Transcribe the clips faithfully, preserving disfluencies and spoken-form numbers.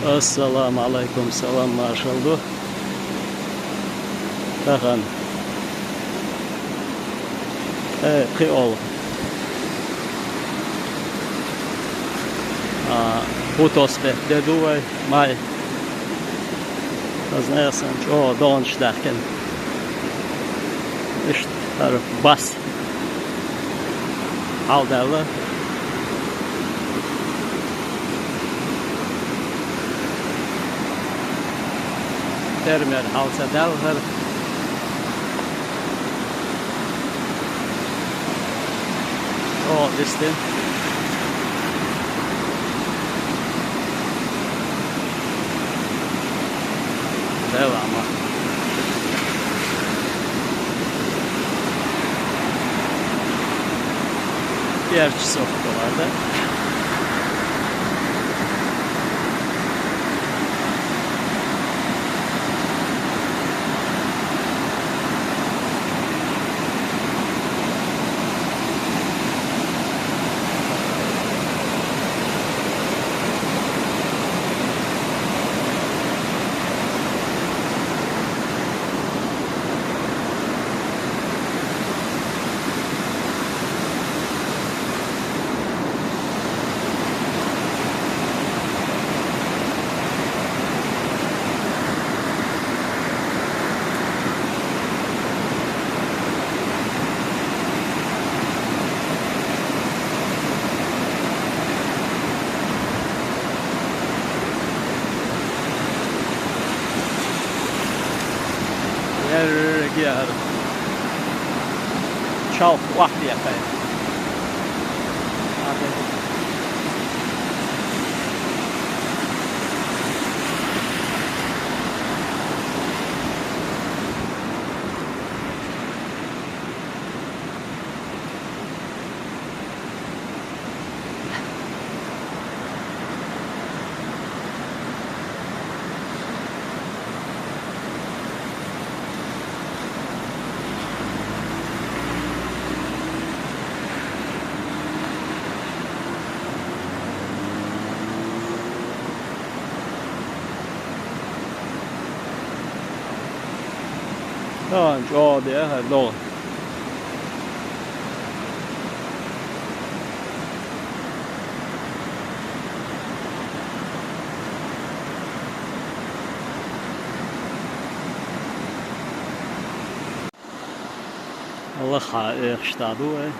Ассаламу Ӏалайкум, салам, маршал ду. Тахан, э, кхин ола. А, кхо тосбет де ду вай, май. Аз нессан чӀогӀа догӀанаш даьхкина. Иштта хӀара бас хьалдаьлла. Фермер хьал ца даьлла хӀара. О, дистина. Дела ма. Керчи сохталада. Еррига яр. Чалх вахт яхай. Хан чӀоагӀа де хӀара догӀа. Аллах хьа эхаш дӀа ду вай.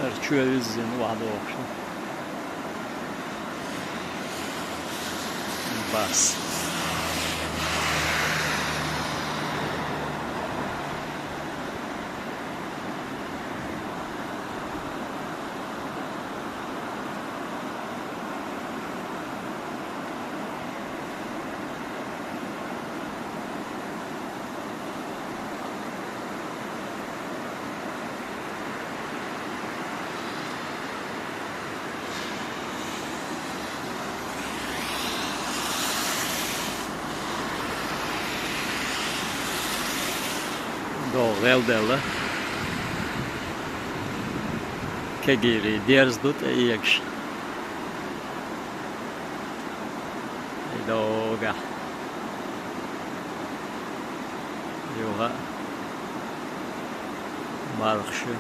Эр чоь виззина вахьа дохуш. Бас. ДогӀа гӀелделла. Кегийрий дерза ду тӀе эгаш. И догӀа. Юха мархаш ю.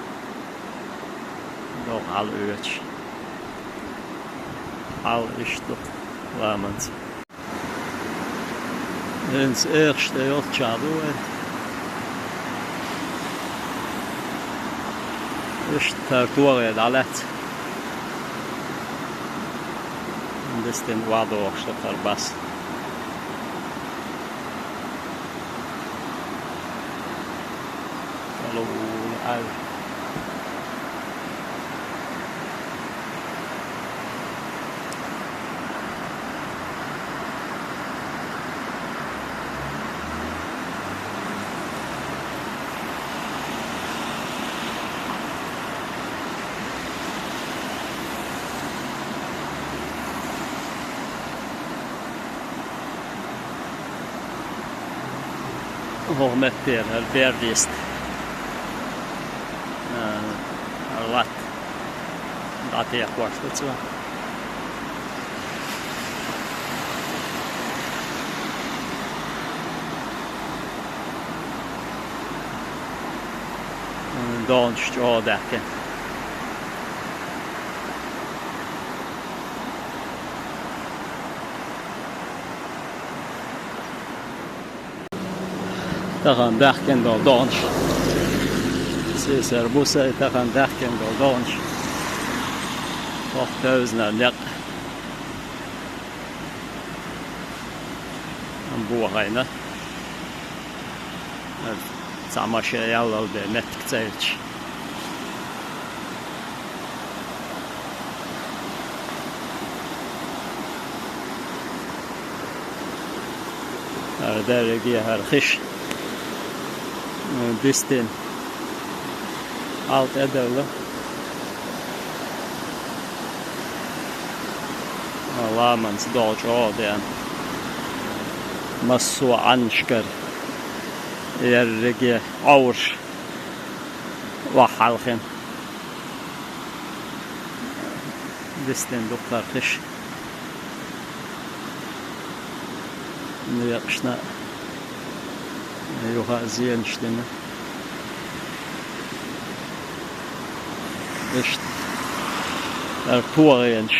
ДогӀа хьалаоьцуш. Хьал иштта ду ламанца. ХӀинца эхаш тӀе йолччахь ду вай. Иштта тара тогӀе дӀалаьцна. Дистина вахьа дохуш ду хӀара бас. Ало, ай. ХӀокху меттера хӀара бердист. А, хӀара латта дӀатехкош ду цо. ДогӀанаш чӀогӀа даьхкина. Тахана даьхкина долу догӀанаш. Сесар бу сайн тахана даьхкина долу догӀанаш. ХӀокху тевзанара некъ бохийна. Цхьа машен яллал бен меттиг ца хилча. ХӀара дерриге хӀара хиш, э, дистина хьал тӀедевлла. Ламанца догӀу чӀогӀа деана. Массо а Ӏаннашкара ерриге Ӏовраш охьахьаьлхина. Дистина дуккха хиш. Некъашна юха а зенаш дина. Иштта хӀара тогӀенаш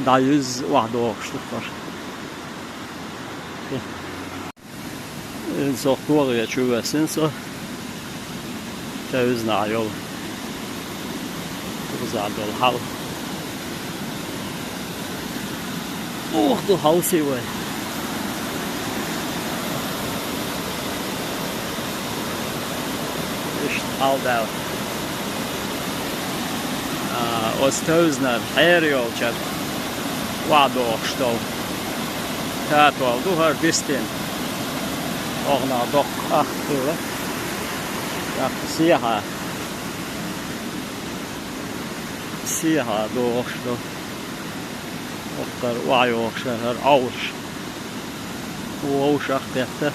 дӀаюьзза охьадогӀуш ду хӀара. Иза со тогӀе чу весна со. Тевзанахь йолу кхузахь долу хьал. Ух, ду хьал сий вай. Иштта хьал даьлла. А, оцу тевзанара хьера йолчара охьадогӀуш долу татол ду хӀара дистина. Огнах доккха ах хилла. ТӀаккха сехьа. Сехьа догӀуш ду. Оццара охьайогӀуш хӀара Ӏовраш. Вовшах а кхетта.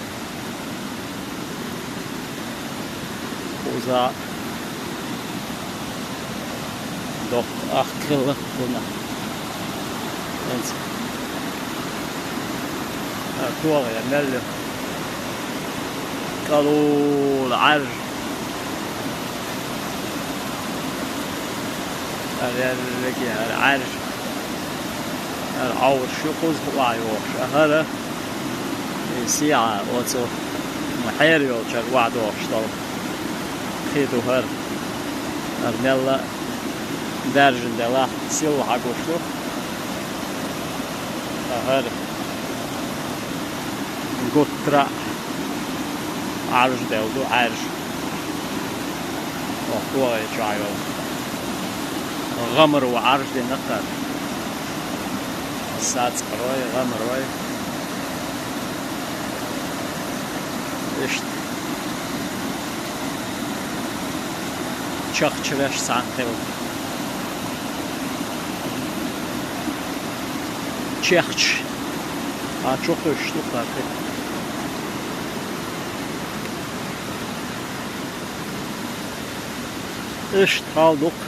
Кхуза доккха ах хилла кхунах. ХӀинца. ХӀара тогӀе мел ю. КӀалула Ӏаьржа. ХӀара ерриге хӀара Ӏаьржа. ХӀара Ӏовраш ю кхуза охьайогӀуш. А хӀара и сехьа оцу хьера йолчара охьадогӀуш долу кхин ду хӀара. ХӀара мелла а даьржина делахь, силла хьагуш ду. Ткъа хӀара гуттара а Ӏаржделла ду, Ӏаьржа. Оха тогӀе чохь йолу. ГӀамаро Ӏарждина кхара. Сацкъарой, гӀамарой. Иштта. Чахчареш цхьаьна хилла. Чехча. А чу кхуьйсуш ду кхара. Иштта хьал ду-кх.